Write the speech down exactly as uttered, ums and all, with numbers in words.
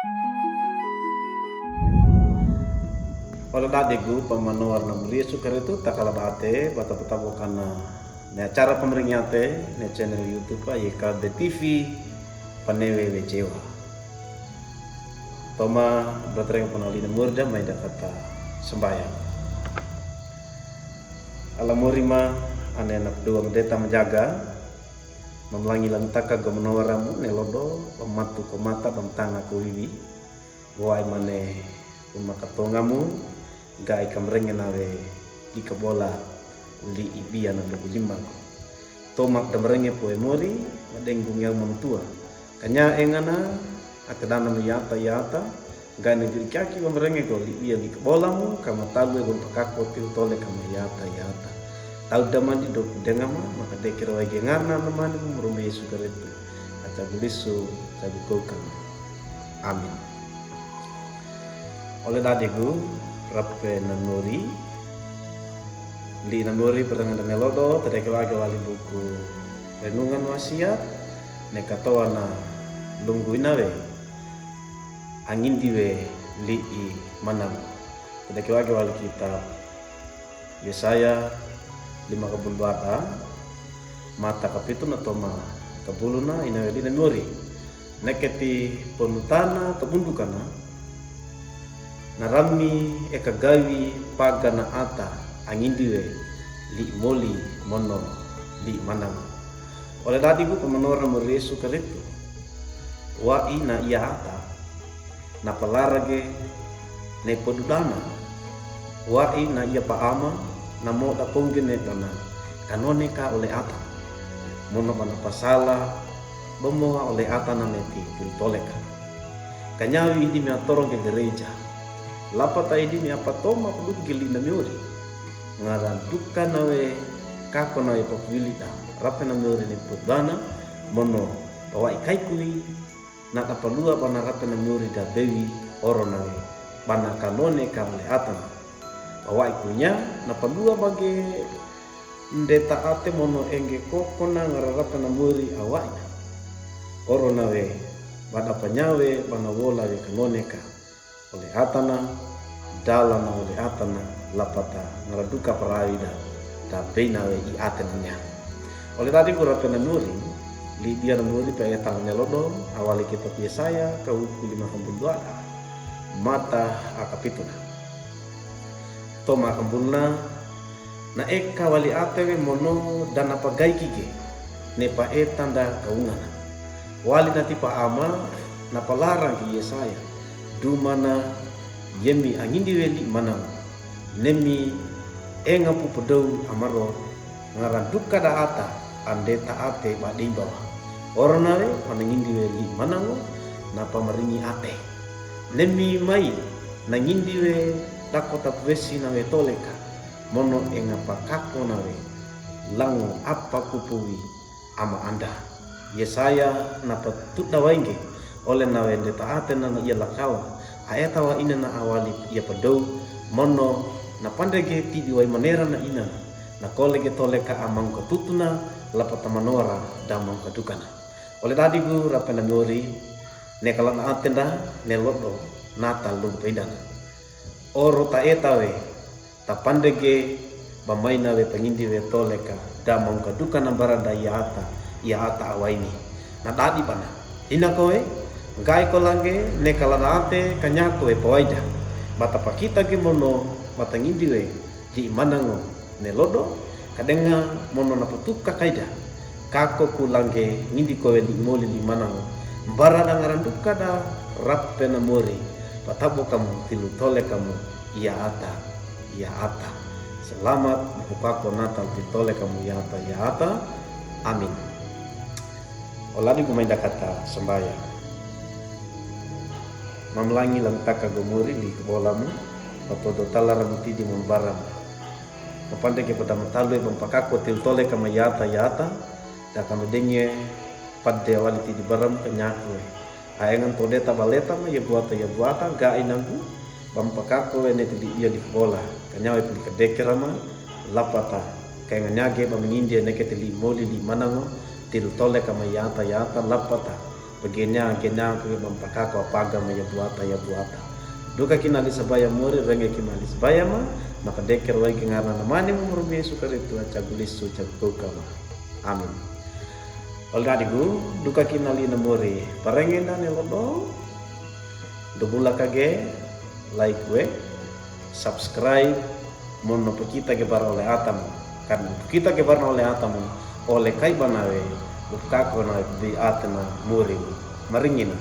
Ole dadigu pamanowar na muri Yesu Keristu, takala bate bata bata bukana ne acara pamaringiyate ne channel YouTube a Y K B T V Panewe Wejewa. Toma, brother, nga panaw li na muri da, maida kata sambaya. Ala muri ma, ane na pdu wa mdeta majaga, mamlangi langtaka go manowar amu, ne lodo, bamatu ko mata, bamtanga ko wiwi. Wa'i mane, umakatonga mu, ga'i kamarenge nawe, di kabola, li ibiana lugu limbago. Toma damarenge powe mori, madengu ngiyaw mamutuwa. Kanya engana, ate dana mu yata yata, ga'i na giri kaki bamarenge go li iya li kabola mu, kamatalu e go mpakako tihu tole kama yata yata. Tau damandi doku dengama, maka dekero wa'i ge ngarna namani mu murumbe Yesu Keristu. Aca gulisu, aca gukokama. Amin. Ole dadigu, rape na muri, li na muri pertengahan da ne lodo, tadekero age wali buku Renungan Wasiat, ne katowana lunggu inawe, angindi we li'i manang. Tadekero age wali kitab Yesaya lima kabulu dua, mata kapituna toma kabuluna, inawe li na muri. Neketi ponutana tabundukana, na rami e kagawi pagana ata angindi we li'i moli mono li'i manang. Ole dadigu pamanowar na muri Yesu Keristu. Wa'i na iya ata, na palarage ne podudana, wa'i na iya pa'ama, na moda kongge ne dana, kanone ka ole ata. Mono bana pasala, bamoa ole ata na meti kiri toleka. Kanyawi idi mi atoronge gereja. Lapata idi mi apatoma pulugi li na muri. Ngaran duka nawe, kako nawe papuwili da. Rape na muri ne podudana, mono, pawa'i kaikui, na da paluwa bana rape na muri da bewi oro nawe, bana kanone ka ole ata na. Pawa'i kunya, na paluwa bage ndeta ate mono engge kokona ngara rape na muri awa'i na. Oro nawe, bada panyawe, bana wola we kanone ka ole ata na, dalana ole ata na, lapata ngara duka parawi da, da beina we i ate na nya. Ole dadigu rape na muri, li dia na muri pe e tang ne lodo, awali kitab Yesaya, kawuku lima kabulu dua, mata a kapituna. Toma kabuluna, na eka wali ate we mono dana pagaiki ge, ne paeta nda kaungana. Wali na ti pa'ama, na palarang gi Yesaya, dumana yemi angindi we li'i manang. Nemi enga pu padou amaro, ngaran duka da ata, andeta ate badei bawa. Oro nawe, panangindi we li'i manango, na pamaringi ate. Nemi mai, nangindi we dako tapuwesi nawe toleka, mono enga pakako nawe, lango apa kupuwi ama anda. Yesaya na patuda wainge, ole nawe ndeta ate na na iya lakawa, aeta wa ina na awali iya padou, mono na pandege tidi wa'i manera na ina, na kole ge toleka amang katutuna, lapata manowara da amang kadukana. Ole dadigu rape na muri, ne kala na ate nda, ne lodo, na talumpe idana. Oro taeta we, tapandege, bamaina we pangindi we toleka, da mangkadukana barada iya ata, iya ata awaini. Na dadi bana. Ina kowe, ga'i ko langge, ne kala na ate, kanyako we pawaida. Bata pakita ge mono, bata ngindi we, li'i manango, ne lodo, kadenga mono na patuka kaida. Kako ku langge ngindi kowe li'i moli li'i manango. Barada ngaran duka da rape na muri. Patabo kamu tilu tole kamu iya ata, iya ata. Selamat bukako Natal tilu tole kamu iya ata, iya ata. Amin. Oladi ku mainda kata sambaya. Mamlangi langtaka go muri li'i kabolamu, patodo tala ramu tidi mambaramu. Mapandege pada matalu e bampakako tilu tole kama iya ata, iya ata, da kama denge pade wali tidi baram kanyako e. Aengan tode tabaleta ma iya buata, iya buata, ga'i nagu, bampakako e ne tidi iya di kabola, kanyawe puli kadeke rama, lapata, kaengan nyage bamangindi e neke tidi moli li'i manango, tilu tole kama iya ata, iya ata, lapata, Pagenya, genya ko, mampakako a pagama ya buata, ya buata. Duka kinali sabaya mori, renge kinali sabaya ma, maka deker wai ke ngaran a mani mumurumi Yesu Karistu, aca gulisu, aca gukama. Amin. Ole nadi gu, duka kinali na mori, parenge nani lodo, dobula kage, like we, subscribe, mono pekita ge bara ole atamu. Kan pekita ge bara ole atamu, ole kai bana we, bukako na bi atena mori. Maringina.